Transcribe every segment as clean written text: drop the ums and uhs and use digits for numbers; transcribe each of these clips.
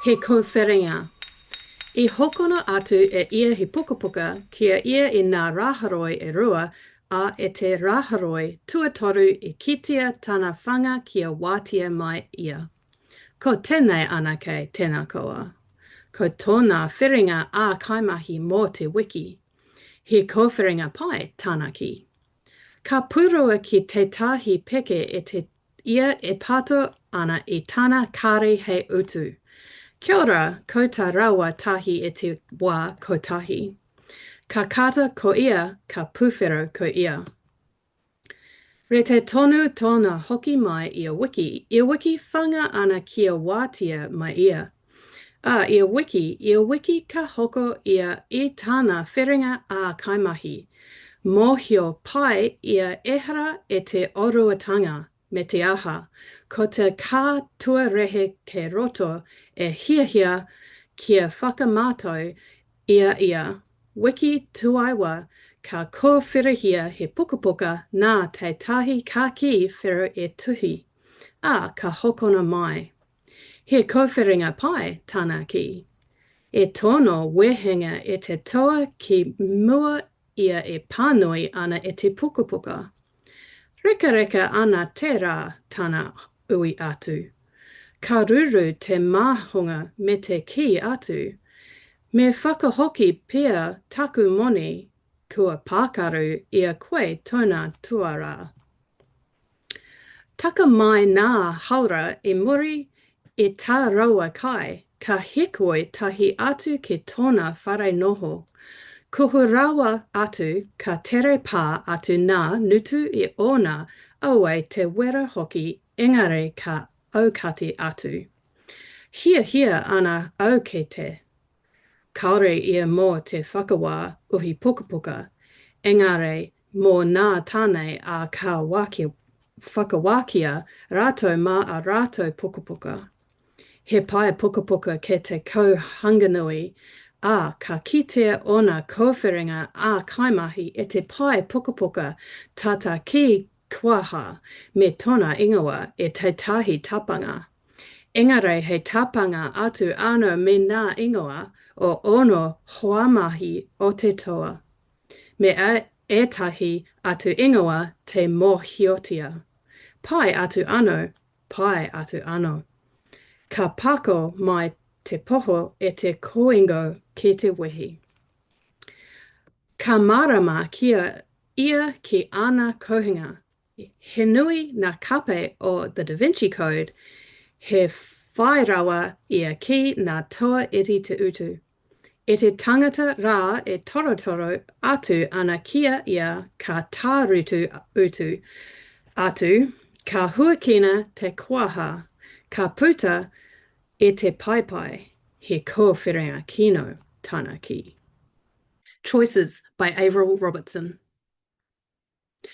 He kōwhiringa. I hokona atu e ia he pukapuka ki a ia i nā Rāhoroi e rua, ā, e te Rāhoroi tuatoru i kitea tana whanga kia wātea mai ia. Ko tēnei anake tēnā koa. Ko tōna whiringa ā-kaimahi mō te wiki. He kōwhiringa pai, tana kī. Ka pūrua ki tētahi peke e te ia e pato ana i tana kāri hei utu. Kia ora, ko tā rāua tahi i te wā kotahi. Ka kata ko ia, ka pūwhero ko ia. Rite tonu tōna hoki mai ia wiki, ia wiki whanga ana kia wātea mai ia. Ā, ia wiki, ia wiki ka hoko ia i tāna whiringa ā-kaimahi. Mōhio pai ia ehara e te oruatanga, me te aha, ko te kā tuarehe kei roto e hiahia kia whakamātau i a ia, wiki tuaiwa ka kōwhirihia he pukapuka nā tētahi kakī whero e tuhi, ā, ka hokona mai. He kōwhiringa pai, tana kī. E tono wehenga e te toa ki mua ia e pānui ana e te pukapuka. Rekareka ana tērā tana ui atu. Ka ruru te māhunga me te kī atu, Me whakahoki pea taku moni kua pākaru i a koe tōna tuarā. Taka mai nā haora i muri i tā raua kai, ka hikoi tahi atu ki tōna whare noho. Kuhu rawa atu ka tere pā atu nā ngutu i ōna aue te wera hoki engari ka aukati atu. Hiahia ana au ki te. Kāore ia mō te whakawā uhi pukapuka, engari mō nā tāne ā ka whakawākia rātou mā ā rātou pukapuka. He pae pukapuka kei te Kauhanganui, ā, ka kitea ōna kōwhiringa ā-kaimahi e te pae pukapuka tata ki Kuaha me tōna ingoa e tētahi tapanga. Engari he tapanga atu anō me nā ingoa o ōna hoamahi o te toa. Me ētahi atu ingoa tē mōhiotia. Pai atu ano, pai atu ano. Ka pako mai te poho e te kōingo ki te wehi. Ka mārama ki a ia ki āna kohinga. He nui ngā kape o The Da Vinci Code, he whai rawa ia ki ngā toa iti te utu. E te tangata rā e torotoro atu ana ki a ia ka tārutu utu atu, ka huakina te koaha, ka puta e te paepae, he kōwhiringa kino tana kī. Choices by Avril Robertson.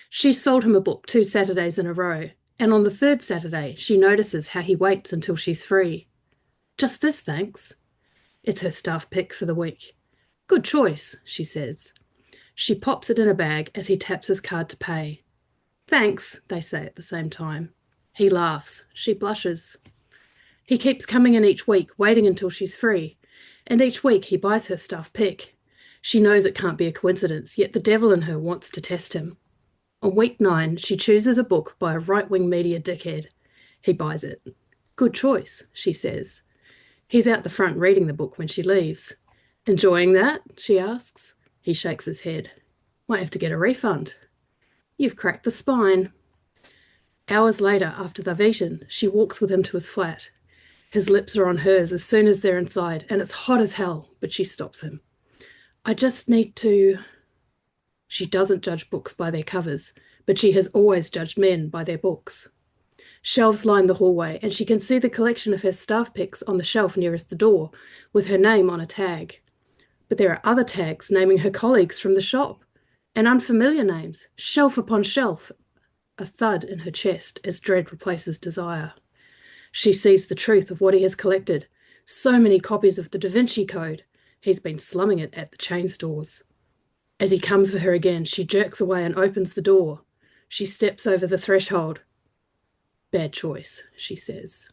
She sold him a book two Saturdays in a row, and on the third Saturday she notices how he waits until she's free. Just this, thanks. It's her staff pick for the week. Good choice, she says. She pops it in a bag as he taps his card to pay. Thanks, they say at the same time. He laughs. She blushes. He keeps coming in each week, waiting until she's free. And each week he buys her staff pick. She knows it can't be a coincidence, yet the devil in her wants to test him. On week nine, she chooses a book by a right wing media dickhead. He buys it. Good choice, she says. He's out the front reading the book when she leaves. Enjoying that? she asks. He shakes his head. Might have to get a refund. You've cracked the spine. Hours later, after they've eaten, she walks with him to his flat. His lips are on hers as soon as they're inside, and it's hot as hell, but she stops him. I just need to. She doesn't judge books by their covers, but she has always judged men by their books. Shelves line the hallway, and she can see the collection of her staff picks on the shelf nearest the door, with her name on a tag. But there are other tags naming her colleagues from the shop, and unfamiliar names, shelf upon shelf, a thud in her chest as dread replaces desire. She sees the truth of what he has collected so many copies of the Da Vinci Code. He's been slumming it at the chain stores. As he comes for her again, she jerks away and opens the door. She steps over the threshold. Bad choice, she says.